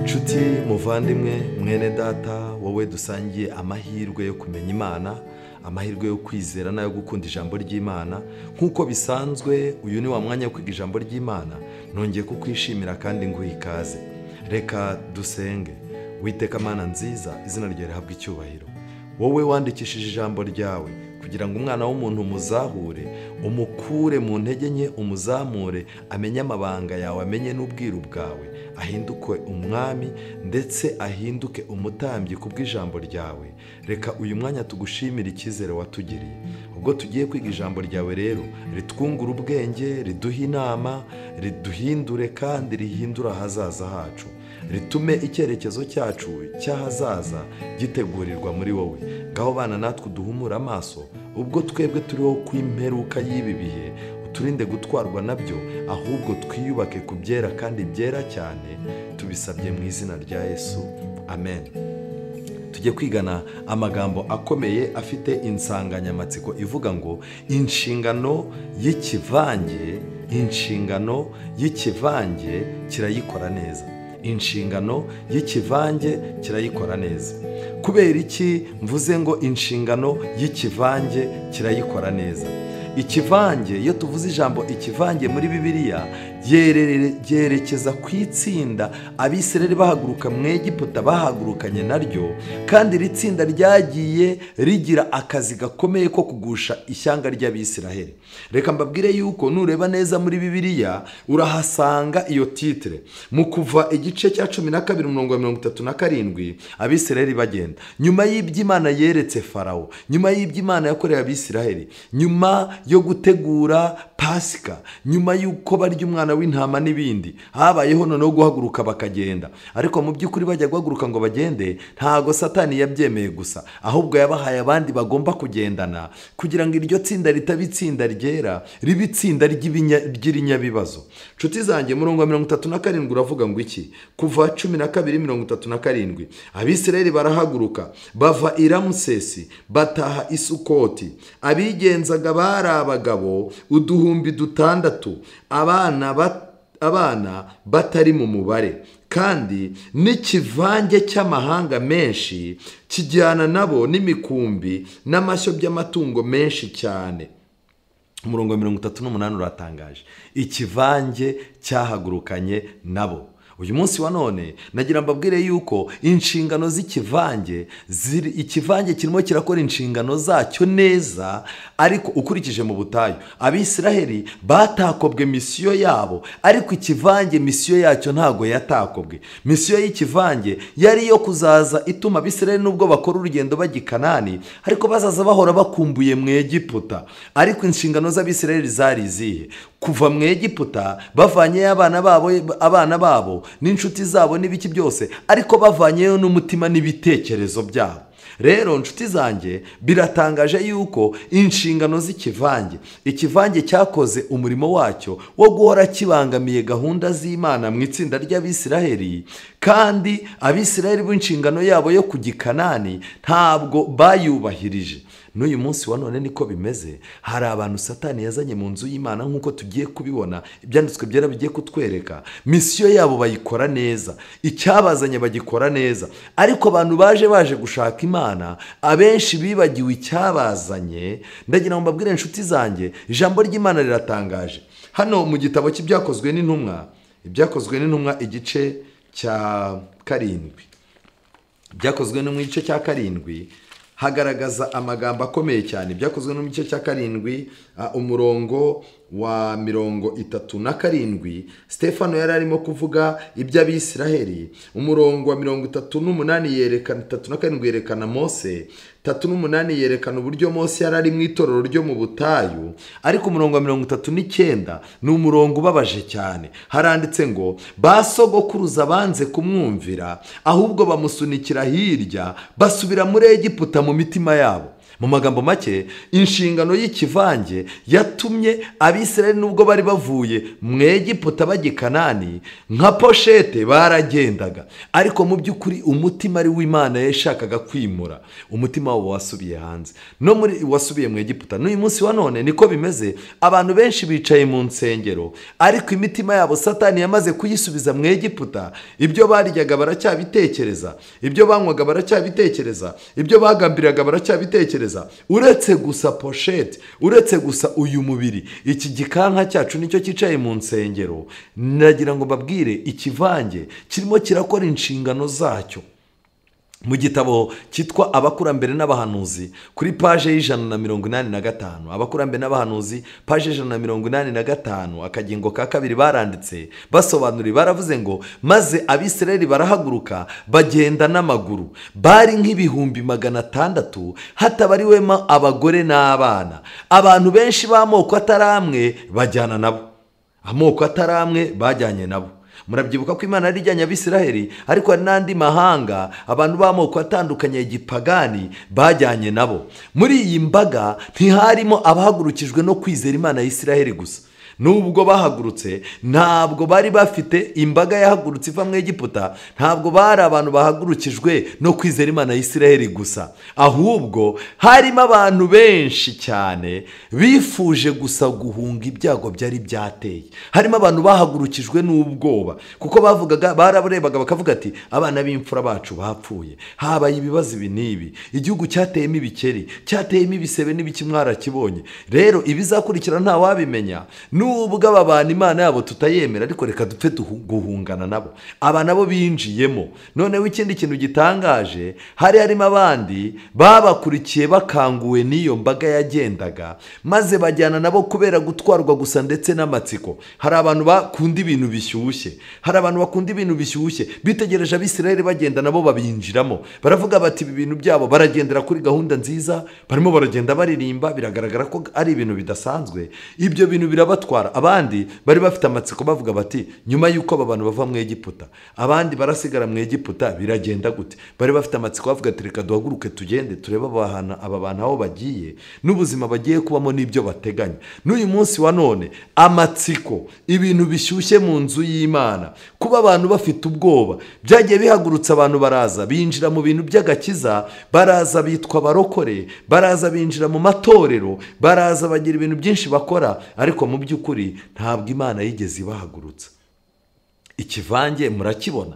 Nshuti muvandimwe mwene data, wowe dusangiye amahirwe yo kumenya Imana, amahirwe yo kwizera n'ayo gukunda ijambo ry'Imana. Nk'uko bisanzwe uyu ni wa mwanya wo kwiga ijambo ry'Imana, nongeye kukwishimira kandi nguha ikaze. Reka dusenge. Witeka Mana nziza, izina ryawe rihabwe icyubahiro. Wowe wandikishije ijambo ryawe kugira ngo umwana w'umuntu umuzahure, umukure mu ntege nke, umuzamure, amenye amabanga yawe, amenye n'ubwiru bwawe, ahinduke umwami ndetse ahinduke umutambyi kubw'ijambo ryawe. Reka uyu mwanya tugushimire icyizere watugiriye. Ubwo tugiye kwiga ijambo ryawe rero, ritwungure ubwenge, riduhe inama, riduhindure kandi rihindure ahazaza hacu, ritume icyerekezo cyacu cy'ahazaza gitegurirwa muri wowe. Ngaho bana natwe uduhumure amaso, ubwo twebwe turiho ku imperuka y'ibi bihe, uturinde gutwarwa nabyo, ahubwo twiyubake ku byera kandi byera cyane. Tubisabye mu izina rya Yesu, amen. Tujye kwigana amagambo akomeye afite insanganyamatsiko ivuga ngo inshingano y'ikivange, inshingano y'ikivange kirayikora neza. Inshingano y'ikivange kirayikora neza. Kubera iki mvuze ngo inshingano y'ikivange kirayikora neza? Ikivange, iyo tuvuze ijambo ikivange muri Bibiliya, ryerekeza ku itsinda Abisirayeli bahaguruka mu Egiputa bahagurukanye naryo, kandi iri tsinda ryagiye rigira akazi gakomeye ko kugusha ishyanga ry'Abisirayeli. Reka mbabwire yuko nureba neza muri Bibiliya urahasanga iyo titre. Mu Kuva igice cya 12 umurongo wa 37, Abisirayeli bagenda nyuma y'iby'Imana yeretse Farawo, nyuma y'iby'Imana yakoreye Abisirayeli, nyuma yo gutegura Pasika, nyuma y'uko barya umwana w'intama n'ibindi, habayeho noneho guhaguruka bakagenda. Ariko mu by'ukuri bajya guhaguruka ngo bagende, ntago Satani yabyemeye gusa, ahubwo yabahaye abandi bagomba kugendana kugira ngo iryo tsinda ritaba itsinda ryera, ribe itsinda ry'irinyabibazo. Nshuti zanjye, murongo wa 37 uravuga ngo iki? Kuva 12:37, Abisirayeli barahaguruka bava i Ramusesi bataha i Sukoti. Abigenzaga bari abagabo 6,000, abana batari mu mubare, kandi n'ikivange cy'amahanga menshi kijyana nabo, n'imikumbi n'amashyo by'amatungo menshi cyane. Umurongo wa 38 uratangaje. Ikivange cyahagurukanye nabo. Uyu munsi wa none nagira mbabwire yuko inshingano z'ikivange, ikivange kirimo kirakora inshingano zacyo neza, ariko ukurikije mu butayu Abisiraheli batakobwe misiyo yabo, ariko ikivange misiyo yacyo ntago yatakobwe. Misiyo y'ikivange yari yo kuzaza ituma Abisiraheli nubwo bakora urugendo bajya i Kanani, ariko bazaza bahora bakumbuye mu Egiputa. Ariko inshingano z'Abisiraheli zari izihe? Kuva mu Egiputa bavanyeyo abana babo n'inshuti zabo n'ibiki byose, ariko bavanyeyo n'umutima n'ibitekerezo byabo. Rero nshuti zanjye, biratangaje yuko inshingano z'ikivange, ikivange cyakoze umurimo wacyo wo guhora kibangamiye gahunda z'Imana mu itsinda ry'Abisiraheli, kandi Abisiraheli b'inshingano yabo yo kujya i Kanani ntabwo bayubahirije. N'uyu munsi wa none niko bimeze. Hari abantu Satani yazanye mu nzu y'Imana, nk'uko tugiye kubibona, ibyanditswe byera bigiye kutwereka. Misiyo yabo bayikora neza, icyabazanye bagikora neza, ariko abantu baje gushaka Imana, abenshi bibagiwe icyabazanye. Ndagira ngo mbabwire inshuti zanjye, ijambo ry'Imana riratangaje. Hano mu gitabo cy'Ibyakozwe n'Intumwa, Ibyakozwe n'Intumwa igice cya 7, Ibyakozwe n'Intumwa igice cya 7 hagaragaza amagambo akomeye cyane. Ibyakozwe no mu gice cya 7 umurongo wa 37, Stefano yari arimo kuvuga iby'Abisiraheli. Umurongo wa 38 yerekana, 37 yerekana Mose, 38 yerekana uburyo Mose yari ari mu itorero ryo mu butayu. Ariko umurongo wa 39 ni umurongo ubabaje cyane. Haranditse ngo basogokuruza banze kumwumvira, ahubwo bamusunikira hirya, basubira muri Egiputa mu mitima yabo. Mu magambo make, inshingano y'ikivange yatumye Abisirayeli nubwo bari bavuye mu Egiputa bajya i Kanani nka poshete baragendaga, ariko mu by'ukuri umutima ari w'Imana yashakaga kwimura, umutima wabo wasubiye hanze, no muri wasubiye mu Egiputa. N'uyu munsi wa none niko bimeze, abantu benshi bicaye mu nsengero ariko imitima yabo Satani yamaze kuyisubiza mu Egiputa. Ibyo baryaga baracyabitekereza, ibyo banywaga baracyabitekereza, ibyo bagambiraga baracyabitekereza. Uretse gusa poshete, uretse gusa uyu mubiri, iki gikanka cyacu nicyo cyicaye mu nsengero. Nagira ngo mbabwire, ikivange kirimo kirakora inshingano zacyo. Mu gitabo cyitwa Abakurambere n'Abahanuzi kuri paje y'185, Abakurambere n'Abahanuzi paje y'185 akagingo ka 2, baranditse basobanuriye, baravuze ngo maze Abisirayeli barahaguruka bagenda n'amaguru, bari nk'ibihumbi 600 hatabariwemo abagore n'abana. Abantu benshi b'amoko atari amwe bajyana nabo, amoko atari amwe bajyanye nabo. Murabyibuka ko Imana yari ijyanye Abisirayeli, ariko hari n'andi mahanga, abantu b'amoko atandukanye ya gipagani bajyanye nabo. Muri iyi mbaga ntiharimo abahagurukijwe no kwizera Imana ya Isirayeli gusa. Nubwo bahagurutse, ntabwo bari bafite imbaga yahagurutse iva mu Egiputa, ntabwo bari abantu bahagurukijwe no kwizera Imana ya Isirayeli gusa, ahubwo harimo abantu benshi cyane bifuje gusa guhunga ibyago byari byateye. Harimo abantu bahagurukijwe n'ubwoba, kuko bavugaga, barabarebaga bakavuga ati abana b'imfura bacu bapfuye, habaye ibibazo ibi n'ibi, igihugu cyateyemo ibikeri, cyateyemo ibisebe n'ibiki, mwarakibonye. Rero ibizakurikira nta wabimenya. Nubwo aba bantu Imana yabo tutayemera, ariko reka dupfe guhungana nabo. Aba nabo binjiyemo. Noneho ikindi kintu gitangaje, hari harimo abandi babakurikiye bakanguwe n'iyo mbaga yagendaga, maze bajyana nabo kubera gutwarwa gusa ndetse n'amatsiko. Hari abantu bakunda ibintu bishyushye, hari abantu bakunda ibintu bishyushye, bitegereje Abisirayeli bagenda nabo babinjiramo, baravuga bati ibi bintu byabo, baragendera kuri gahunda nziza, barimo baragenda baririmba, biragaragara ko ari ibintu bidasanzwe. Ibyo bintu birabatwara. Abandi bari bafite amatsiko bavuga bati nyuma y'uko aba bantu bava mu Egiputa, abandi barasigara mu Egiputa, biragenda gute? Bari bafite amatsiko bavuga ati reka duhaguruke tugende turebe aba bantu aho bagiye n'ubuzima bagiye kubamo n'ibyo bateganya. N'uyu munsi wa none amatsiko, ibintu bishyushye mu nzu y'Imana, kuba abantu bafite ubwoba byagiye bihagurutsa abantu, baraza binjira mu bintu by'agakiza, baraza bitwa barokore, baraza binjira mu matorero, baraza bagira ibintu byinshi bakora, ariko mu by'ukuri ntabwo Imana yigeze ibahagurutsa. Ikivange murakibona.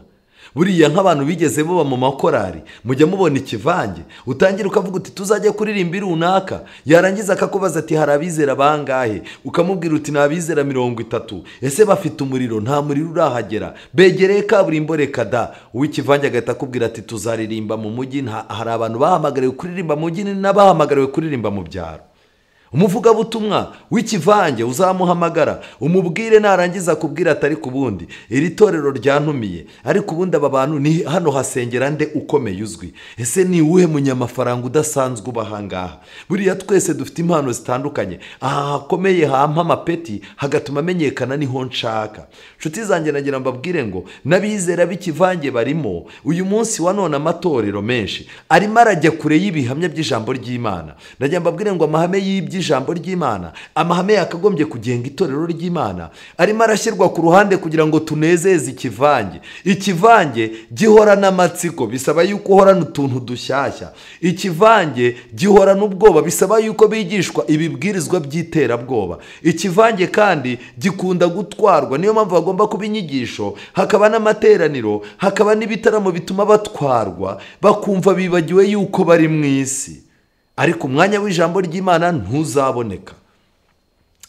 Buriya nk'abantu bigeze buba mu makorari, mujya mubona ikivange, utangira ukavuga uti tuzajya kuririmba runaka, yarangiza akakubaza ati hari abizera bangahe, ukamubwira uti ni abizera 30, ese bafite umuriro? Nta muriro urahagera, begereye kaburimbo reka da. Uw'ikivange agahita akubwira ati tuzaririmba mu mujyi, hari abantu bahamagariwe kuririmba mu mujyi n'abahamagariwe kuririmba mu byaro. Umuvugabutumwa w'ikivange uzamuhamagara umubwire, narangiza kubwira atari kubundi iri torero ryantumiye, ariko ubundi aba bantu ni hano hasengera nde ukomeye uzwi? Ese ni uwuhe munyamafaranga udasanzwe ubahangaha? Buriya twese dufite impano zitandukanye, aha hakomeye hampa amapeti hagatuma amenyekana, niho nshaka. Nshuti zanjye, nagira mbabwire ngo n'abizera b'ikivange barimo. Uyu munsi wa none amatorero menshi arimo arajya kure y'ibihamya by'ijambo ry'Imana. Nagira mbabwire ngo amahame y'iby'ijambo ry'Imana, amahame yakagombye kugenga itorero ry'Imana, arimo arashyirwa ku ruhande kugira ngo tunezeze ikivange. Ikivange gihorana amatsiko, bisaba yuko uhorana utuntu dushyashya. Ikivange gihorana ubwoba, bisaba yuko bigishwa ibibwirizwa by'iterabwoba. Ikivange kandi gikunda gutwarwa, niyo mpamvu bagomba kuba inyigisho, hakaba n'amateraniro, hakaba n'ibitaramo bituma batwarwa, bakumva bibagiwe yuko bari mu isi. Ariko umwanya w'ijambo ry'Imana ntuzaboneka.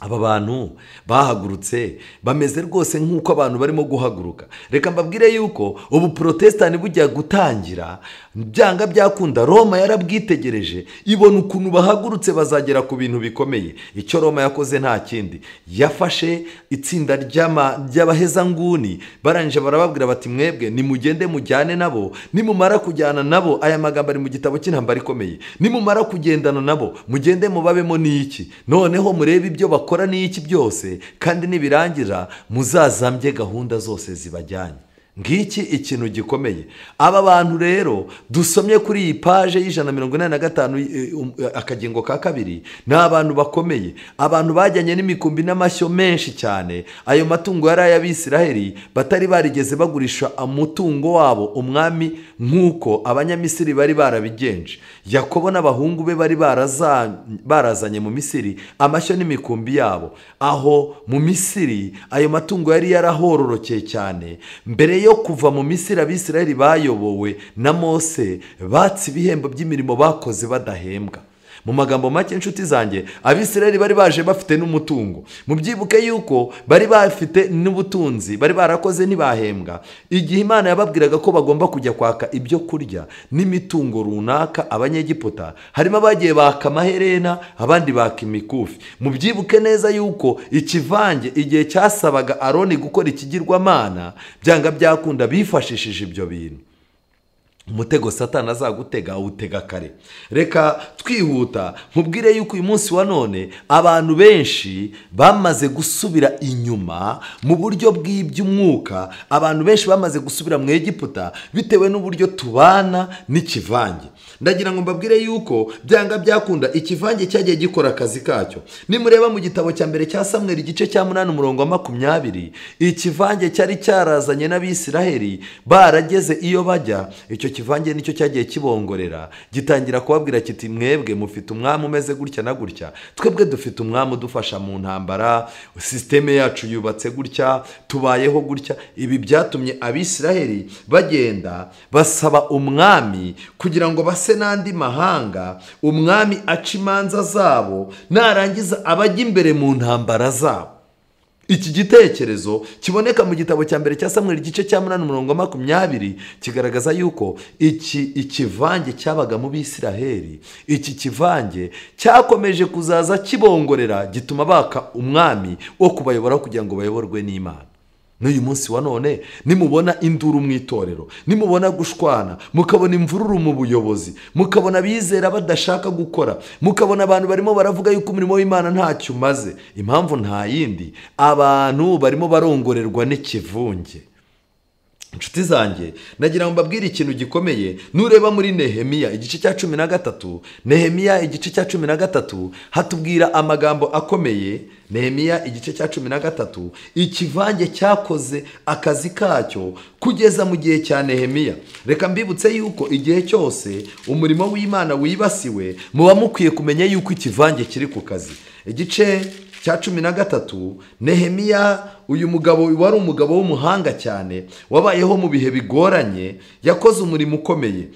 Aba bantu bahagurutse bameze rwose nk'uko abantu barimo guhaguruka. Reka mbabwire yuko ubu protestani bujya gutangira, byanga byakunda Roma yarabwitegereje, ibona ukuntu bahagurutse bazagera ku bintu bikomeye. Icyo Roma yakoze nta kindi, yafashe itsinda ry'abahezanguni, barangije barababwira bati mwebwe nimugende mujyane nabo, nimumara kujyana nabo, aya magambo ari mu gitabo cy'intambara ikomeye, nimumara kugendana nabo mugende mubabemo n'iki, noneho murebe ibyo bakora n'iki byose, kandi nibirangira muzazambye gahunda zose zibajyanye. Ngiki ikintu gikomeye. Aba bantu rero dusomye kuri iyi paje y'185 akagingo ka kabiri, ni abantu bakomeye, abantu bajyanye n'imikumbi n'amashyo menshi cyane. Ayo matungo yari ay'Abisiraheli batari barigeze bagurisha umutungo wabo umwami nk'uko Abanyamisiri bari barabigenje. Yakobo n'abahungu be bari barazanye mu Misiri amashyo n'imikumbi yabo. Aho mu Misiri ayo matungo yari yarahororokeye cyane. Mbere yo kuva mu Misiri Abisiraheli bayobowe na Mose batse ibihembo by'imirimo bakoze badahembwa. Mu magambo make inshuti zanjye, Abisiraheli bari baje bafite n'umutungo. Mubyibuke yuko bari bafite n'ubutunzi, bari barakoze ntibahembwa. Igihe Imana yababwiraga ko bagomba kujya kwaka ibyo kurya n'imitungo runaka Abanyegiputa, harimo abagiye baka amaherena, abandi baka imikufi. Mubyibuke neza yuko ikivange igihe cyasabaga Aroni gukora ikigirwamana, byanga byakunda bifashishije ibyo bintu. Umutego Satani azagutega awutega kare. Reka twihuta nkubwire yuko uyu munsi wa none abantu benshi bamaze gusubira inyuma mu buryo bw'iby'umwuka. Abantu benshi bamaze gusubira mu Egiputa bitewe n'uburyo tubana n'ikivange. Ndagira ngo mbabwire yuko byanga byakunda ikivange cyagiye gikora akazi kacyo. Nimureba mu gitabo cya mbere cya Samweli igice cya 8 umurongo wa 20, ikivange cyari cyarazanye n'Abisiraheli barageze iyo bajya. Icyo kivange nicyo cyagiye kibongorera, gitangira kubabwira kiti mwebwe mufite umwami umeze gutya na gutya, twebwe dufite umwami udufasha mu ntambara, systeme yacu yubatse gutya, tubayeho gutya. Ibi byatumye Abisiraheli bagenda basaba umwami kugira ngo base n'andi mahanga, umwami aca imanza zabo, narangiza abajya imbere mu ntambara zabo. Iki gitekerezo kiboneka mu gitabo cya mbere cya Samweli igice cya 8 umurongo wa 20 kigaragaza yuko iki ikivange cyabaga mu Bisiraheli. Iki kivange cyakomeje kuzaza kibongorera, gituma baka umwami wo kubayobora kugira ngo bayoborwe n'Imana. N'uyu munsi wa none nimubona induru mu itorero, nimubona gushwana, mukabona imvururu mu buyobozi, mukabona abizera badashaka gukora, mukabona abantu barimo baravuga yuko umurimo w'Imana ntacyo umaze, impamvu nta yindi, abantu barimo barongorerwa n'ikivunge. Inshuti zanjye, nagira ngo mbabwire ikintu gikomeye. Nureba muri Nehemiya igice cya 13, Nehemiya igice cya 13 hatubwira amagambo akomeye. Nehemiya igice cya 13, ikivange cyakoze akazi kacyo kugeza mu gihe cya Nehemiya. Reka mbibutse yuko igihe cyose umurimo w'Imana wibasiwe, muba mukwiye kumenya yuko ikivange kiri ku kazi. Igice cya 13, Nehemiya, uyu mugabo wari umugabo w'umuhanga cyane, wabayeho mu bihe bigoranye, yakoze umurimo ukomeye.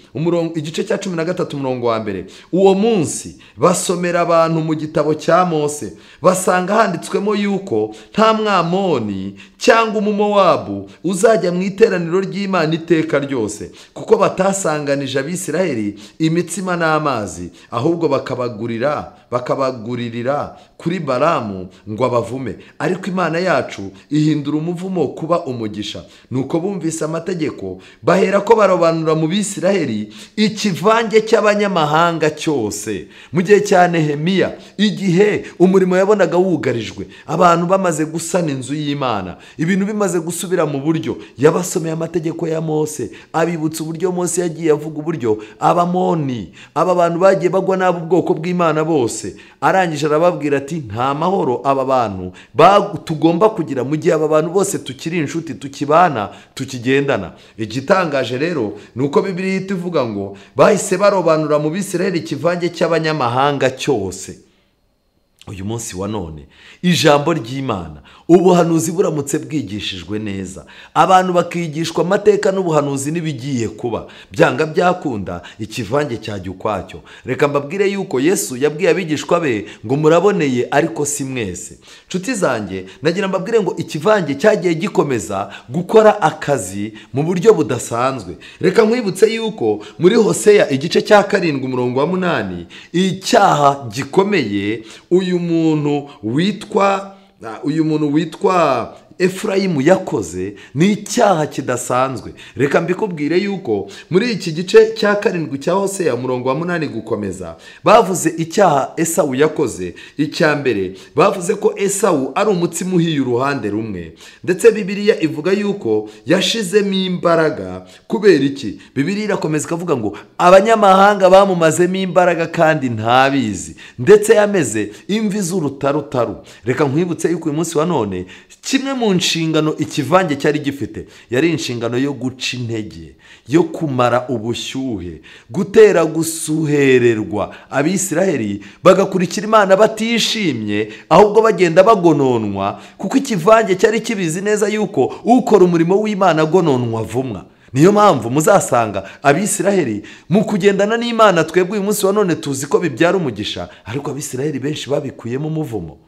Igice cya 13 umurongo wa mbere, uwo munsi basomera abantu mu gitabo cya Mose, basanga handitswemo yuko nta Mwamoni cyangwa Umumowabu uzajya mu iteraniro ry'Imana iteka ryose, kuko batasanganije Abisiraheli imitsima n'amazi, ahubwo bakabaguririra kuri Balamu ngo abavume. Ariko Imana yacu ihindura umuvumo kuba umugisha. Nuko bumvise amategeko bahera ko barobanura mu Bisiraheli ikivange cy'abanyamahanga cyose. Mu gihe cya Nehemiya, igihe umurimo yabonaga wugarijwe, abantu bamaze gusana inzu y'Imana, ibintu bimaze gusubira mu buryo, yabasomeye amategeko ya Mose, abibutsa uburyo Mose yagiye avuga uburyo Abamoni, aba bantu bagiye bagwa n'abo ubwoko bw'Imana bose. Arangije arababwira ati nta mahoro aba bantu tugomba kugira mu gihe aba bantu bose tukiri inshuti, tukibana, tukigendana. Igitangaje rero ni uko Bibiliya ihita ivuga ngo bahise barobanura mu Bisiraheli ikivange cy'abanyamahanga cyose. Uyu munsi wa none ijambo ry'Imana, ubuhanuzi buramutse bwigishijwe neza, abantu bakigishwa amateka n'ubuhanuzi n'ibigiye kuba, byanga byakunda ikivange cyajya ukwacyo. Reka mbabwire yuko Yesu yabwiye abigishwa be ngo muraboneye ariko si mwese. Nshuti zanjye, nagira mbabwire ngo ikivange cyagiye gikomeza gukora akazi mu buryo budasanzwe. Reka nkwibutse yuko muri Hoseya igice cya 7 umurongo wa 8, icyaha gikomeye uyu muntu witwa Efurayimu yakoze ni icyaha kidasanzwe. Reka mbikubwire yuko muri iki gice cya 7 cya Hoseya umurongo wa 8 gukomeza, bavuze icyaha Esawu yakoze. Icya mbere bavuze ko Esawu ari umutsima uhiye uruhande rumwe, ndetse Bibiliya ivuga yuko yashizemo imbaraga. Kubera iki? Bibiliya irakomeza ikavuga ngo abanyamahanga bamumazemo imbaraga kandi ntabizi, ndetse yameze imvi z'urutarutaru. Reka nkwibutse yuko uyu munsi wa none kimwe mu nshingano ikivange cyari gifite yari inshingano yo guca intege, yo kumara ubushyuhe, gutera gusuhererwa Abisiraheli bagakurikira Imana batishimye, ahubwo bagenda bagononwa, kuko ikivange cyari kibizi neza yuko ukora umurimo w'Imana agononwa vumwa. Niyo mpamvu muzasanga Abisiraheli mu kugendana n'Imana, twebwe uyu munsi wa none tuzi ko bibyara umugisha, ariko Abisiraheli benshi babikuyemo umuvumo.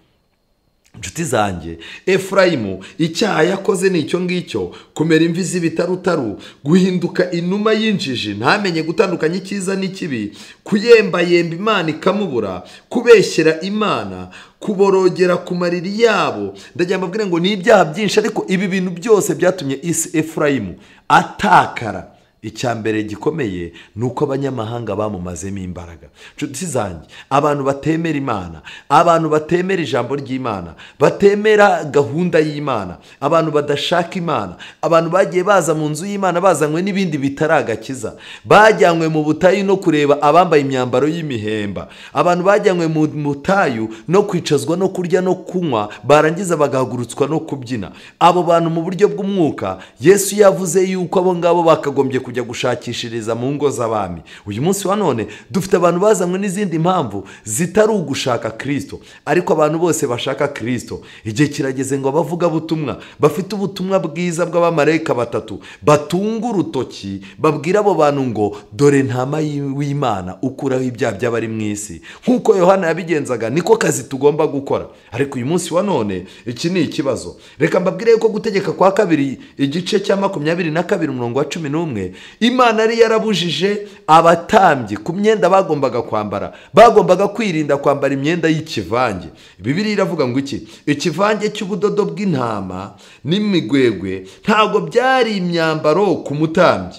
Inshuti zanjye, Efurayimu icyaha yakoze ni icyo ngicyo: kumera imvi z'ibitarutaru, guhinduka inuma y'injiji ntamenye gutandukanya icyiza n'ikibi, kuyembayemba Imana ikamubura, kubeshyera Imana, kuborogera ku mariri yabo. Ndagira mbabwire ngo ni ibyaha byinshi, ariko ibi bintu byose byatumye Efurayimu atakara. Icya mbere gikomeye ni uko abanyamahanga bamumazemo imbaraga. Inshuti zanjye, abantu batemera Imana, abantu batemera ijambo ry'Imana, batemera gahunda y'Imana, abantu badashaka Imana, abantu bagiye baza mu nzu y'Imana bazanywe n'ibindi bitaragakiza, bajyanywe mu butayu no kureba abambaye imyambaro y'imihemba, abantu bajyanywe mu butayu no kwicazwa no kurya no kunywa, barangiza bagahagurutswa no kubyina. Abo bantu mu buryo bw'umwuka Yesu yavuze yuko abo ngabo bakagombye kujya gushakishiriza mu ngo z'abami. Uyu munsi wa none dufite abantu bazanywe n'izindi mpamvu zitari ugushaka Kristo, ariko abantu bose bashaka Kristo. Igihe kirageze ngo abavuga butumwa bafite ubutumwa bwiza bw'abamarayika batatu batunga urutoki babwira abo bantu ngo dore ntama w'Imana ukuraho ibyaha by'abari mu isi. Nk'uko Yohana yabigenzaga niko kazi tugomba gukora. Ariko uyu munsi wa none iki ni ikibazo. Reka mbabwire yuko Gutegeka kwa Kabiri igice cya 22 umurongo wa 11, Imana yari yarabujije abatambyi ku myenda bagombaga kwambara. Bagombaga kwirinda kwambara imyenda y'ikivange. Bibiliya iravuga ngo iki? Ikivange cy'ubudodo bw'intama n'imigwegwe ntabwo byari imyambaro ku mutambyi.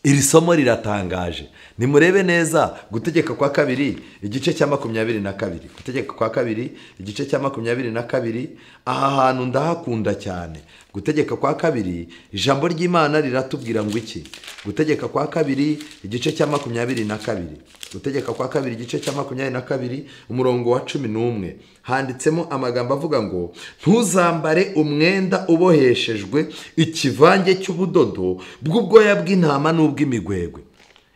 Iri somo riratangaje. Nimurebe neza Gutegeka kwa Kabiri igice cya 22. Gutegeka kwa Kabiri igice cya 22, aha hantu ndahakunda cyane. Gutegeka kwa Kabiri, ijambo ry'Imana riratubwira ngo iki? Gutegeka kwa Kabiri igice cya 22. Gutegeka kwa Kabiri igice cya 22 umurongo wa 11, handitsemo amagambo avuga ngo ntuzambare umwenda uboheshejwe ikivange cy'ubudodo bw'ubwoya bw'intama n'ubw'imigwegwe.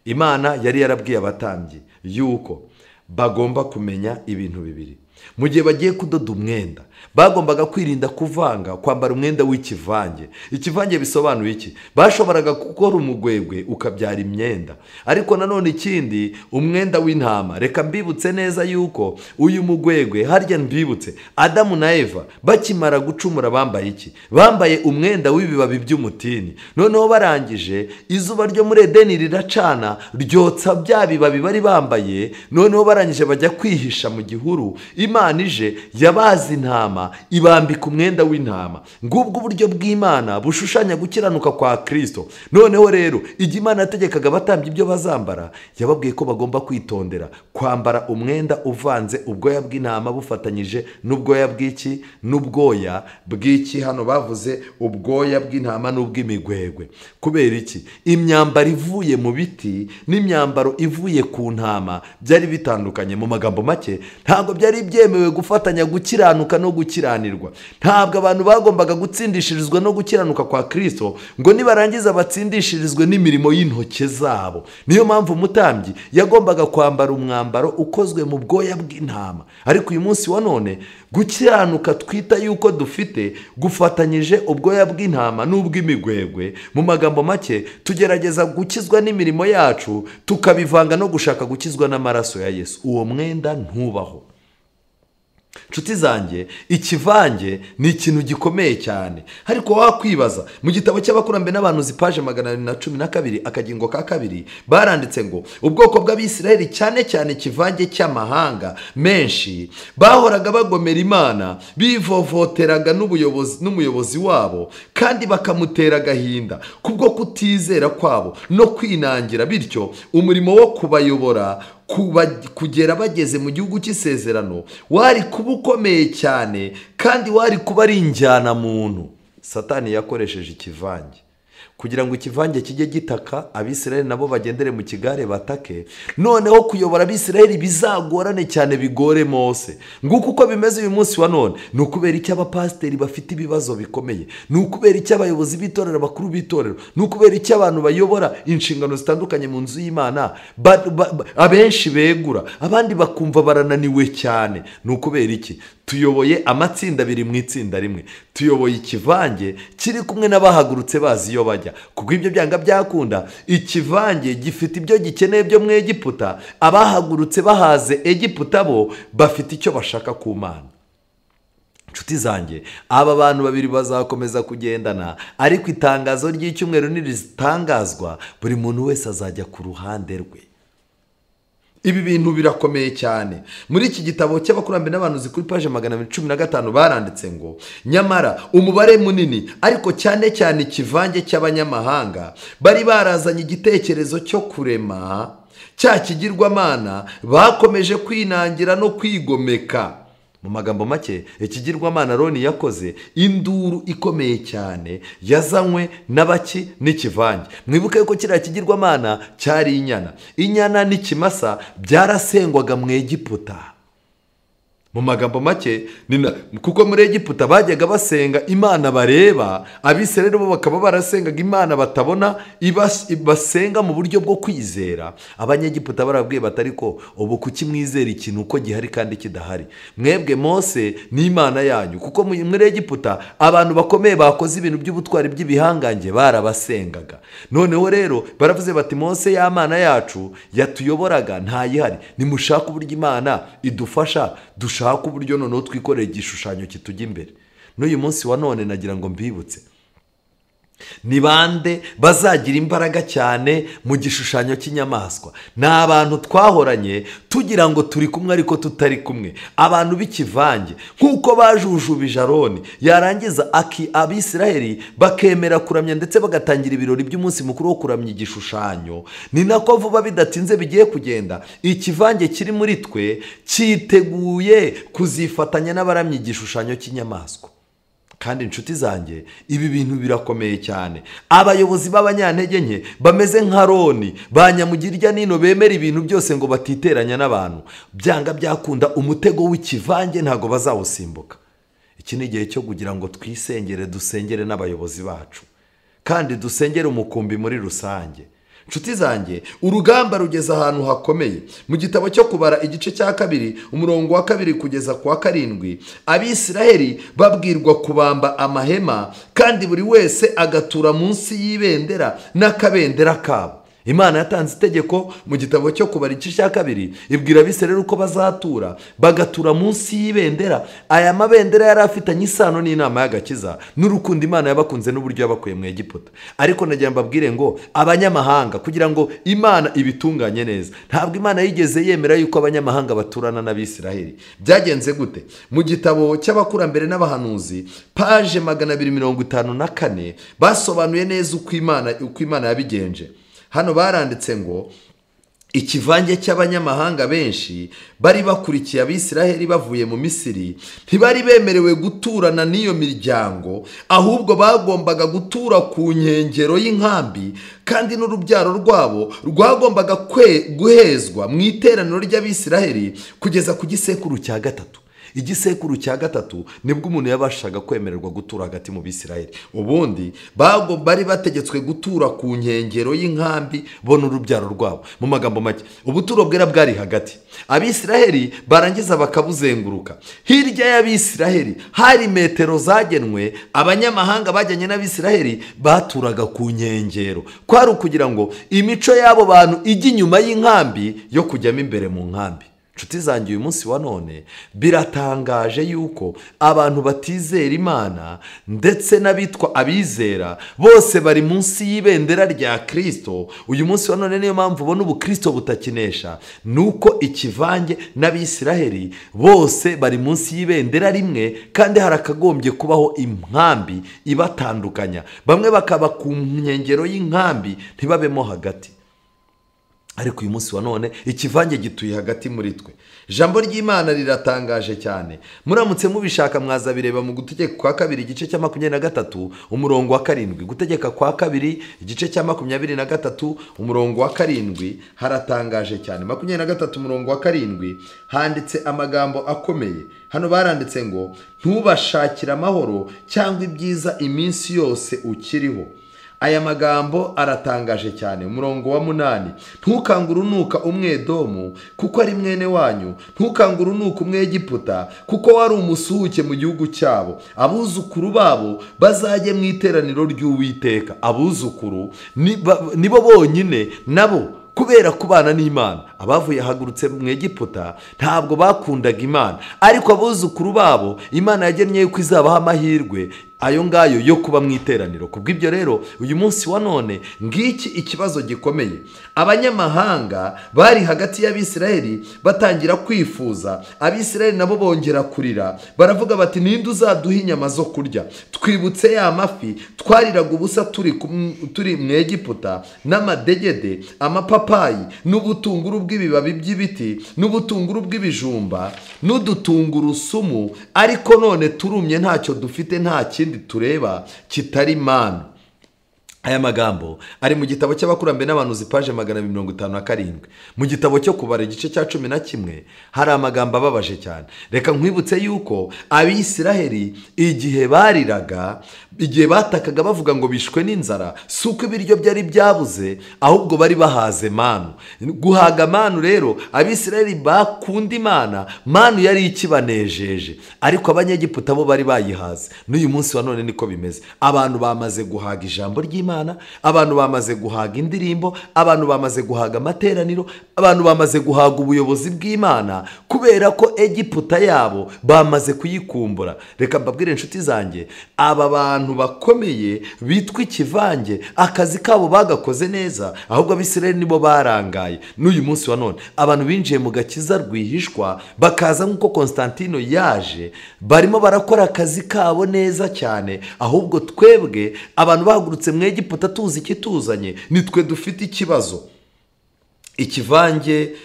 Imana yari yarabwiye abatambyi yuko bagomba kumenya ibintu bibiri. Mu gihe bagiye kudoda umwenda, bagombaga kwirinda kuvanga kwambara umwenda w'ikivange. Ikivange bisobanuye iki? Bashoboraga gukora umugwegwe ukabyara imyenda. Ariko nanone ikindi, umwenda w'intama. Reka mbibutse neza yuko uyu mugwegwe, harya mbibutse, Adamu na Eva bakimara gucumura bambaye iki? Bambaye umwenda w'ibibabi by'umutini. Noneho barangije izuba ryo muri Edeni riracana ryotsa bya bibabi bari bambaye. Noneho barangije bajya kwihisha mu gihuru. Imana ije yabaza intama ibambika umwenda w'intama. Ngubwo uburyo bw'Imana bushushanya gukiranuka kwa Kristo. Noneho rero igihe Imana yategekaga abatambyi ibyo bazambara, yababwiye ko bagomba kwitondera kwambara umwenda uvanze ubwoya bw'intama bufatanyije n'ubwoya bw'iki, n'ubwoya bw'iki. Hano bavuze ubwoya bw'intama n'ubw'imigwegwe. Kubera iki? Imyambaro ivuye mu biti n'imyambaro ivuye ku ntama byari bitandukanye. Mu magambo make, ntabwo byari byemewe gufatanya gukiranuka no gukiranirwa. Ntabwo abantu bagombaga gutsindishirizwa no gukiranuka kwa Kristo ngo nibarangiza batsindishirizwe n'imirimo y'intoke zabo. Niyo mpamvu umutambyi yagombaga kwambara umwambaro ukozwe mu bwoya bw'intama. Ariko uyu munsi wa none gukiranuka twita yuko dufite gufatanyije ubwoya bw'intama n'ubw'imigwegwe. Mu magambo make, tugerageza gukizwa n'imirimo yacu tukabivanga no gushaka gukizwa n'amaraso ya Yesu. Uwo mwenda ntubaho. Nshuti zanjye, ikivange ni ikintu gikomeye cyane. Ariko wakwibaza, mu gitabo cy'abakurambere n'abahanuzi paje 212 akagingo ka 2 baranditse ngo ubwoko bw'Abisirayeli cyane cyane ikivange cy'amahanga menshi bahoraga bagomera Imana, bivovoteraga n'umuyobozi wabo kandi bakamutera agahinda kubwo kutizera kwabo no kwinangira, bityo umurimo wo kubayobora kugera bageze mu gihugu cy'isezerano wari kuba ukomeye cyane kandi wari kuba ari injyana muntu. Satani yakoresheje ikivange kugira ngo ikivange kijye gitaka, Abisirayeli nabo bagendere mu kigare batake, noneho kuyobora Abisirayeli bizagorane cyane, bigore Mose. Nguko uko bimeze uyu munsi wa none. Ni ukubera icyo abapasiteri bafite ibibazo bikomeye, ni ukubera icyo abayobozi b'itorero, abakuru b'itorero, ni ukubera icyo abantu bayobora inshingano zitandukanye mu nzu y'Imana abenshi begura, abandi bakumva barananiwe cyane. Ni ukubera iki? Tuyoboye amatsinda abiri mu itsinda rimwe, tuyoboye ikivange kiri kumwe n'abahagurutse bazi iyo bajya. Kuko ibyo byanga byakunda, ikivange gifite ibyo gikeneye byo mu Egiputa, abahagurutse bahaze Egiputa bo bafite icyo bashaka ku Mana. Nshuti zanjye, aba bantu babiri bazakomeza kugendana, ariko itangazo ry'icyumweru niritangazwa, buri muntu wese azajya ku ruhande rwe. Ibi bintu birakomeye cyane. Muri iki gitabo cy'abakurambere n'abahanuzi kuri paje 215 baranditse ngo nyamara umubare munini ariko cyane cyane ikivange cy'abanyamahanga bari barazanye igitekerezo cyo kurema cya kigirwamana, bakomeje kwinangira no kwigomeka. Mu magambo make, ikigirwamana Aroni yakoze induru ikomeye cyane yazanywe n'abaki n'ikivange. Mwibuke yuko kiriya kigirwamana cyari inyana. Inyana n'ikimasa byarasengwaga mu Egiputa. Mu magambo make, kuko muri Egiputa bajyaga basenga Imana bareba, Abisirayeli bo bakaba barasengaga Imana batabona, basenga mu buryo bwo kwizera. Abanyegiputa barabwiye batari ko ubu kuki mwizera ikintu uko gihari kandi kidahari? Mwebwe Mose ni Imana yanyu. Kuko muri Egiputa abantu bakomeye bakoze ibintu by'ubutwari by'ibihangange barabasengaga. Noneho rero baravuze bati Mose ya Mana yacu yatuyoboraga ntayihari, nimushaka uburyo Imana idufasha, dushaka uburyo noneho twikorera igishushanyo kitujya imbere. N'uyu munsi wa none nagira ngo mbibutse, ni bande bazagira imbaraga cyane mu gishushanyo cy'inyamaswa? Ni abantu twahoranye tugira ngo turi kumwe ariko tutari kumwe, abantu b'ikivange. Nk'uko bajujubije Aroni, yarangiza Abisirayeli bakemera kuramya ndetse bagatangira ibirori by'umunsi mukuru wo kuramya igishushanyo, ni nako vuba bidatinze bigiye kugenda ikivange kiri muri twe cyiteguye kuzifatanya n'abaramya igishushanyo cy'inyamaswa. Kandi inshuti zanjye, ibi bintu birakomeye cyane. Abayobozi b'abanyantege nke bameze nka Aroni, ba nyamugirya nino bemera ibintu byose ngo batiteranya n'abantu, byanga byakunda umutego w'ikivange ntago bazawusimbuka. Iki ni igihe cyo kugira ngo twisengere, dusengere n'abayobozi bacu, kandi dusengere umukumbi muri rusange. Nshuti zanjye, urugamba rugeze ahantu hakomeye. Mu gitabo cyo kubara igice cya 2 umurongo wa 2 kugeza ku wa 7, Abisirayeli babwirwa kubamba amahema kandi buri wese agatura munsi y'ibendera n'akabendera kabo. Imana yatanze itegeko mu gitabo cyo kubara igice cya 2 ibwira Abisirayeli uko bazatura, bagatura munsi y'ibendera. Aya mabendera yari afitanye isano n'inama y'agakiza n'urukundo Imana yabakunze n'uburyo yabakuye mu Egiputa. Ariko nagira mbabwire ngo abanyamahanga, kugira ngo Imana ibitunganye neza, ntabwo Imana yigeze yemera yuko abanyamahanga baturana n'Abisirayeli. Byagenze gute? Mu gitabo cy'abakurambere n'abahanuzi page 254 basobanuye neza uko Imana yabigenje. Hano baranditse ngo ikivange cy'abanyamahanga benshi bari bakurikiye Abisirayeli bavuye mu Misiri ntibari bemerewe guturana n'iyo miryango, ahubwo bagombaga gutura ku nkengero y'inkambi, kandi n'urubyaro rwabo rwagombaga guhezwa mu iteraniro ry'Abisirayeli kugeza ku gisekuru cya 3. Igisekuru cya 3 nibwo umuntu yabashaga kwemererwa gutura hagati mu Bisirayeli. Ubundi bari bategetswe gutura ku nkengero y'inkambi bo n'urubyaro rwabo. Mu magambo make, ubuturo bwera bwari hagati, Abisirayeli barangiza bakabuzenguruka. Hirya y'Abisirayeli hari metero zagenwe, abanyamahanga bajyanye n'Abisirayeli baturaga ku nkengero. Kwari ukugira ngo imico y'abo bantu ijye inyuma y'inkambi yo kujyamo imbere mu nkambi. Nshuti zanjye, uyu munsi wa none biratangaje yuko abantu batizera Imana ndetse n'abitwa abizera bose bari munsi y'ibendera rya Kristo. Uyu munsi wa none niyo mpamvu ubona ubukristo butakinesha, nuko ikivange n'Abisiraheli bose bari munsi y'ibendera rimwe, kandi harakagombye kubaho inkambi ibatandukanya, bamwe bakaba ku nkengero y'inkambi ntibabemo hagati. Ariko uyu munsi wa none ikivange gituye hagati muri twe. Ijambo ry'Imana riratangaje cyane. Muramutse mubishaka mwazabireba mu Gutegeka kwa kabiri igice cya 23 umurongo wa 7. Gutegeka kwa kabiri igice cya 23 umurongo wa 7 haratangaje cyane. 23 umurongo wa 7 handitse amagambo akomeye. Hano baranditse ngo ntubashakira amahoro cyangwa ibyiza iminsi yose ukiriho. Aya magambo aratangaje cyane. Umurongo wa 8, ntukangure unuka Umwedomu kuko ari mwene wanyu, ntukangure unuka Umwegiputa kuko wari umusuhuke mu gihugu cyabo. Abuzukuru babo bazajye mu iteraniro ry'Uwiteka. Abuzukuru nibo bonyine nabo kubera kubana n'Imana. Abavuye hagurutse mu Egiputa ntabwo bakundaga Imana, ariko abuzukuru babo Imana yagennye yuko izabaha amahirwe ayo ngayo yo kuba mu iteraniro. Kubw'ibyo rero uyu munsi wa none ngiki ikibazo gikomeye. Abanyamahanga bari hagati y'Abisiraheli batangira kwifuza, Abisiraheli nabo bongera kurira, baravuga bati ninde uzaduha inyama zo kurya? Twibutse ya mafi twariraga ubusa turi mu Egiputa, n'amadegede, amapapayi, n'ubutunguru bw'ibibabi by'ibiti, n'ubutunguru bw'ibijumba, n'udutungurusumu, ariko none turumye ntacyo dufite, nta kindi tureba kitari manu. Aya magambo ari mu gitabo cy'Abakurambere n'Abahanuzi paje 257. Mu gitabo cyo Kubara igice cya 11 hari amagambo ababaje cyane. Reka nkwibutse yuko Abisiraheli igihe bariraga, igihe batakaga bavuga ngo bishwe n'inzara, si uko ibiryo byari byabuze, ahubwo bari bahaze manu. Guhaga manu rero, Abisiraheli bakunda Imana, manu yari ikibanejeje, ariko Abanyegiputa bo bari bayihaze. N'uyu munsi wa none niko bimeze. Abantu bamaze guhaga ijambo ry'Imana, abantu bamaze guhaga indirimbo, abantu bamaze guhaga amateraniro, abantu bamaze guhaga ubuyobozi bw'Imana, kubera ko Egiputa yabo bamaze kuyikumbura. Reka mbabwire inshuti zanjye, aba bantu bakomeye bitwa ikivange akazi kabo bagakoze neza, ahubwo Abisirayeli nibo barangaye. N'uyu munsi wa none abantu binjiye mu gakiza rwihishwa bakaza nk'uko Konstantino yaje, barimo barakora akazi kabo neza cyane, ahubwo twebwe abantu bahagurutse mu Egiputa tuzi ikituzanye, nitwe dufite ikibazo. Ikivange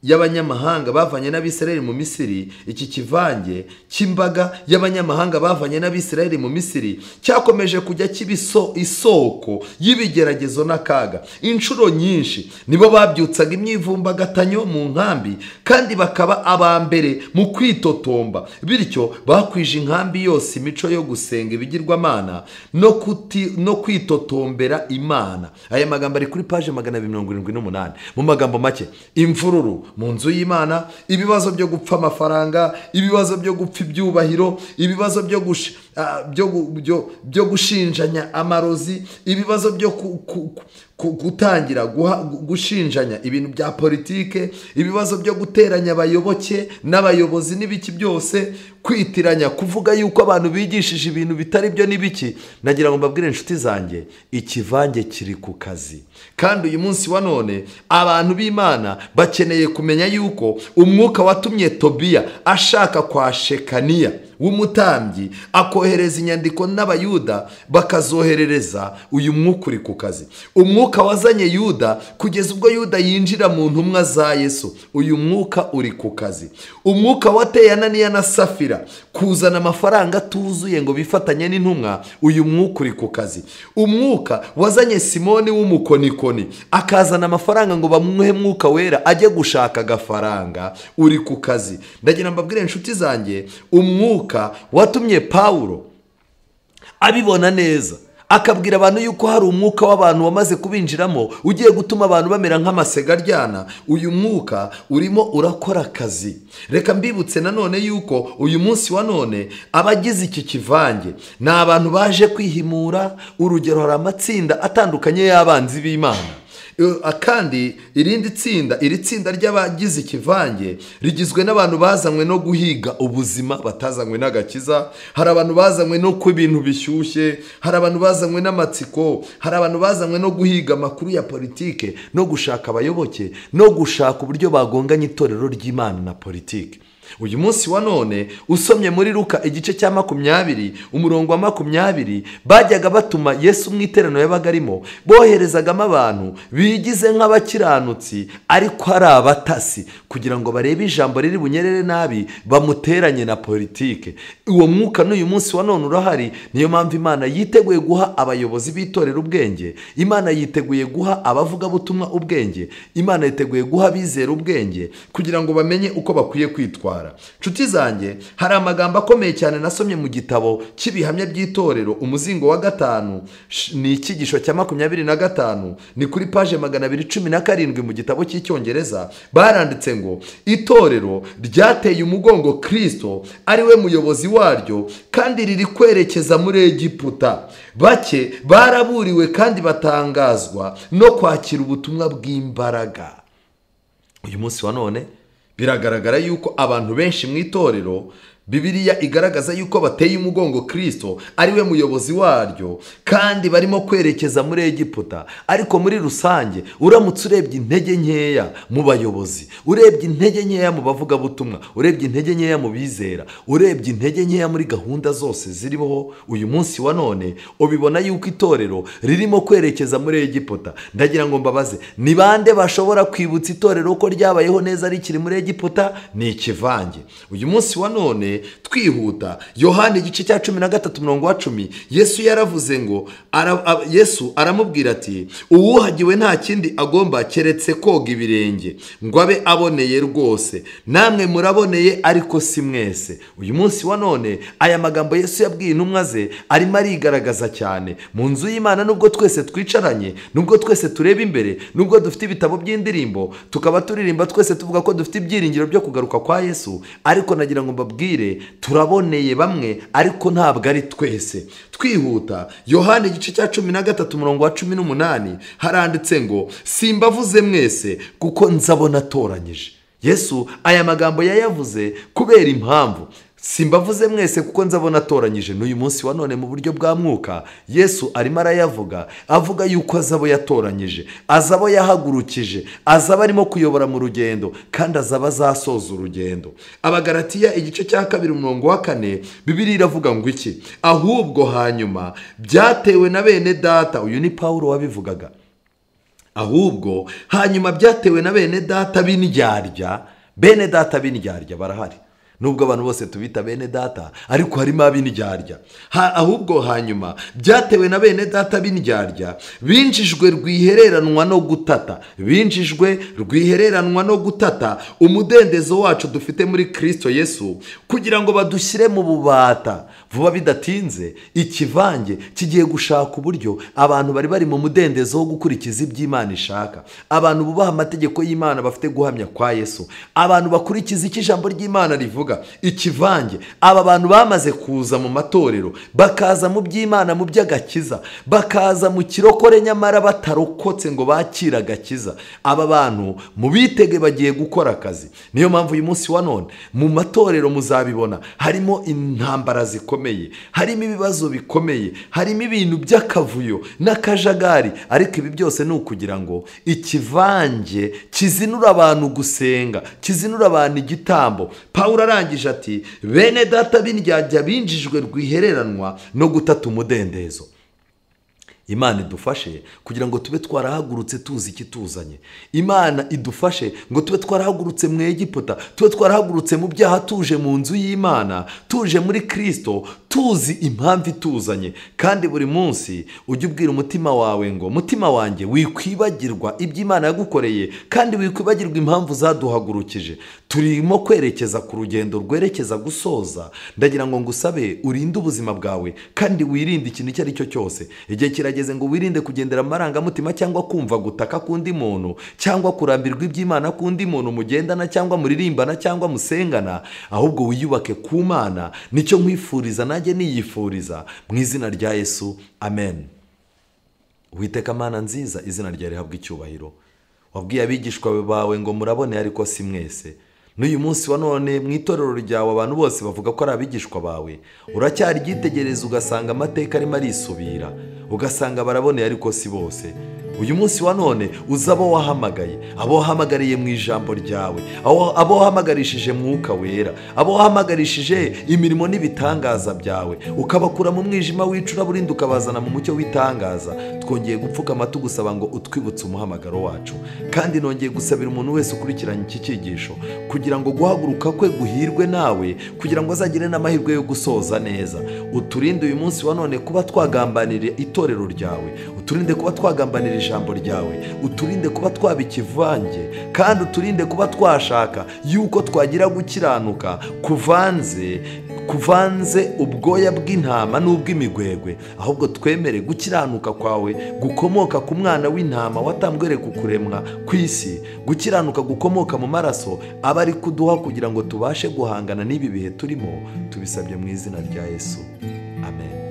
y'abanyamahanga bavanye n'Abisirayeli mu Misiri, iki kivange cy'imbaga y'abanyamahanga bavanye n'Abisirayeli mu Misiri cyakomeje kujya kiba isoko y'ibigeragezo n'akaga. Inshuro nyinshi nibo babyutsaga imyivumbagatanyo mu nkambi, kandi bakaba aba mbere mu kwitotomba. Bityo bakwije inkambi yose imico yo gusenga ibigirwamana no kwitotombera Imana. Aya magambo ari kuri paje 278. Mu magambo make, imvururu mu nzu y'Imana, ibibazo byo gupfa amafaranga, ibibazo byo gupfa ibyubahiro, ibibazo byo gushinjanya amarozi, ibibazo byo gutangira gushinjanya ibintu bya politike, ibibazo byo guteranya abayoboke n'abayobozi n'ibiki byose, kwitiranya, kuvuga yuko abantu bigishije ibintu bitari byo n'ibiki. Nagira ngo mbabwire inshuti zanjye, ikivange kiri ku kazi. Kandi uyu munsi wa none abantu b'Imana bakeneye kumenya yuko umwuka watumye Tobiya ashaka kwa Shekaniya w'umutambyi akohereza inyandiko n'Abayuda bakazoherereza, uyu mwuka uri ku kazi. Umwuka wazanye Yuda kugeza ubwo Yuda yinjira mu ntumwa za Yesu, uyu mwuka uri ku kazi. Umwuka wateye Ananiya na Safira kuzana amafaranga atuzuye ngo bifatanye n'intumwa, uyu mwuka uri ku kazi. Umwuka wazanye Simoni w'umukonikoni akazana amafaranga ngo bamuhe mwuka wera ajye gushaka agafaranga, uri ku kazi. Ndagira mbabwire inshuti zanjye, umwuka watumye Paulo abibona neza akabwira abantu yuko hari umwuka w'abantu wamaze kubinjiramo ugiye gutuma abantu bamera nk'amasega aryana, uyu mwuka urimo urakora akazi. Reka mbibutse nanone yuko uyu munsi wa none abagize iki kivange ni abantu baje kwihimura. Urugero, hari amatsinda atandukanye y'abanzi b'Imana. Kandi irindi tsinda, iri tsinda ry'abagize ikivange rigizwe n'abantu bazanywe no guhiga ubuzima, batazanywe n'agakiza. Hari abantu bazanywe no ku ibintu bishyushye, hari abantu bazanywe n'amatsiko, hari abantu bazanywe no guhiga amakuru ya politike, no gushaka abayoboke, no gushaka uburyo bagonganya itorero ry'Imana na politike. Uyu munsi wa none usomye muri Luka igice cya 20 umurongo wa 20, bajyaga batuma Yesu mu iteraniro yabaga arimo, boherezagamo abantu bigize nk'abakiranutsi ariko ari abatasi, kugira ngo barebe ijambo riri bunyerere nabi bamuteranye na politike. Uwo mwuka n'uyu munsi wa none urahari. Niyo mpamvu Imana yiteguye guha abayobozi b'itorero ubwenge, Imana yiteguye guha abavugabutumwa ubwenge, Imana yiteguye guha abizera ubwenge, kugira ngo bamenye uko bakwiye kwitwara. Nshuti zanjye, hari amagambo akomeye cyane nasomye mu gitabo cy'ibihamya by'itorero, umuzingo wa 5, ni icyigisho cya 25, ni kuri page 217 mu gitabo cy'icyongereza. Baranditse ngo itorero ryateye umugongo Kristo ari we muyobozi waryo, kandi riri kwerekeza muri Egiputa. Bake baraburiwe kandi batangazwa no kwakira ubutumwa bw'imbaraga. Uyu munsi wa none biragaragara yuko abantu benshi mu itorero, Bibiliya igaragaza yuko bateye umugongo Kristo ari we muyobozi waryo, kandi barimo kwerekeza muri Egiputa. Ariko muri rusange uramutse urebye intege nkeya mu bayobozi, urebye intege nkeya mu bavugabutumwa, urebye intege nkeya mu bizera, urebye intege nkeya muri gahunda zose ziriho uyu munsi wa none, ubibona yuko itorero ririmo kwerekeza muri Egiputa. Ndagira ngo mbabaze, ni bande bashobora kwibutsa itorero ko ryabayeho neza rikiri muri Egiputa? Ni ikivange. Uyu munsi wa none twihuta, Yohana igice cya 13 umurongo wa 10, Yesu yaravuze ngo Yesu aramubwira ati uwuhagiwe nta kindi agomba keretse koga ibirenge ngo abe aboneye rwose, namwe muraboneye ariko si mwese. Uyu munsi wa none aya magambo Yesu yabwiye intumwa ze arimo arigaragaza cyane mu nzu y'Imana. Nubwo twese twicaranye, nubwo twese tureba imbere, nubwo dufite ibitabo by'indirimbo tukaba turirimba twese tuvuga ko dufite ibyiringiro byo kugaruka kwa Yesu, ariko nagira ngo mbabwire, turaboneye bamwe ariko ntabwo ari twese. Twihuta, Yohana igice cya 13 umurongo wa 18 haranditse ngo simbavuze mwese kuko nzabona atoranyije. Yesu aya magambo yayavuze kubera impamvu. Simbavuze mwese kuko nzabona atoranyije. N'uyu munsi wa none mu buryo bwa mwuka Yesu arimo arayavuga, avuga yuko azabo yatoranyije, azabo yahagurukije, azaba arimo kuyobora mu rugendo, kandi azaba azasoza urugendo. Abagalatiya igice cya 2 umurongo wa 4, Bibiliya iravuga ngo iki? Ahubwo hanyuma byatewe na bene data. Uyu ni Paulo wabivugaga. Ahubwo hanyuma byatewe na bene data b'indyarya. Bene data b'indyarya barahari, nubwo abantu bose tubita bene data, ariko harimo ab'indyarya. Ahubwo hanyuma byatewe na bene data b'indyarya, binjijwe rwihereranwa no gutata, binjijwe rwihereranwa no gutata umudendezo wacu dufite muri Kristo Yesu, kugira ngo badushyire mu bubata. Vuba bidatinze ikivange kigiye gushaka uburyo abantu bari mu mudendezo wo gukurikiza iby'Imana ishaka, abantu bubaha amategeko y'Imana bafite guhamya kwa Yesu, abantu bakurikiza icyo ijambo ry'Imana rivuga. Ikivange, aba bantu bamaze kuza mu matorero, bakaza mu by'Imana, mu by'agakiza, bakaza mu kirokore nyamara batarokotse ngo bakire agakiza. Aba bantu mubitege bagiye gukora akazi. Niyo mpamvu uyu munsi wa none mu matorero muzabibona harimo intambara zikomeye, harimo ibibazo bikomeye, harimo ibintu by'akavuyo n'akajagari. Ariko ibi byose ni ukugira ngo ikivange kizinura abantu gusenga, kizinura abantu igitambo. Paulo arangije ati bene data b'indyarya binjijwe rwihereranwa no gutata umudendezo. Imana idufashe kugira ngo tube twarahagurutse tuzi ikituzanye. Imana idufashe ngo tube twarahagurutse mu Egiputa, tube twarahagurutse mu byaha, tuje mu nzu y'Imana, tuje muri Kristo, tuzi impamvu ituzanye. Kandi buri munsi ujye ubwira umutima wawe ngo mutima wanjye wikwibagirwa iby'Imana yagukoreye, kandi wikwibagirwa impamvu zaduhagurukije. Turimo kwerekeza ku rugendo rwerekeza gusoza. Ndagira ngo ngusabe urinde ubuzima bwawe kandi wirinde ikintu icyo ari cyo cyose. Igihe kirageze ngo wirinde kugendera amarangamutima cyangwa kumva gutaka k'undi muntu, cyangwa kurambirwa iby'Imana k'undi muntu mugendana cyangwa muririmbana cyangwa musengana, ahubwo wiyubake ku Mana. Nicyo nkwifuriza, nanjye niyifuriza mu izina rya Yesu, amen. Uwiteka Mana nziza, izina ryawe rihabwe icyubahiro. Wabwiye abigishwa bawe ngo murabone ariko si mwese. N'uyu munsi wa none mu itorero ryawe abantu bose bavuga ko ari abigishwa bawe, uracyari ryitegereza ugasanga amateka arimo arisubira, ugasanga baraboneye ariko si bose. Uyu munsi wa none uzi abo wahamagaye, abo wahamagariye mu ijambo ryawe, abo wahamagarishije Mwuka Wera, abo wahamagarishije imirimo n'ibitangaza byawe, ukabakura mu mwijima w'icuraburindi ukabazana mu mucyo w'itangaza. Twongeye gupfukama tugusaba ngo utwibutse umuhamagaro wacu, kandi nongeye gusabira umuntu wese ukurikiranye iki cyigisho kugira ngo guhaguruka kwe guhirwe nawe, kugira ngo azagire n'amahirwe yo gusoza neza. Uturinde uyu munsi wa none kuba twagambanira itorero ryawe, uturinde kuba twagambanira ijambo ryawe, uturinde kuba twaba ikivange, kandi uturinde kuba twashaka yuko twagira gukiranuka kuvanze ubwoya bw'intama n'ubw'imigwegwe, ahubwo twemere gukiranuka kwawe gukomoka ku mwana w'intama watambwe ku kuremwa ku isi, gukiranuka gukomoka mu maraso aba ari kuduha kugira ngo tubashe guhangana n'ibi bihe turimo. Tubisabye mu izina rya Yesu, amen.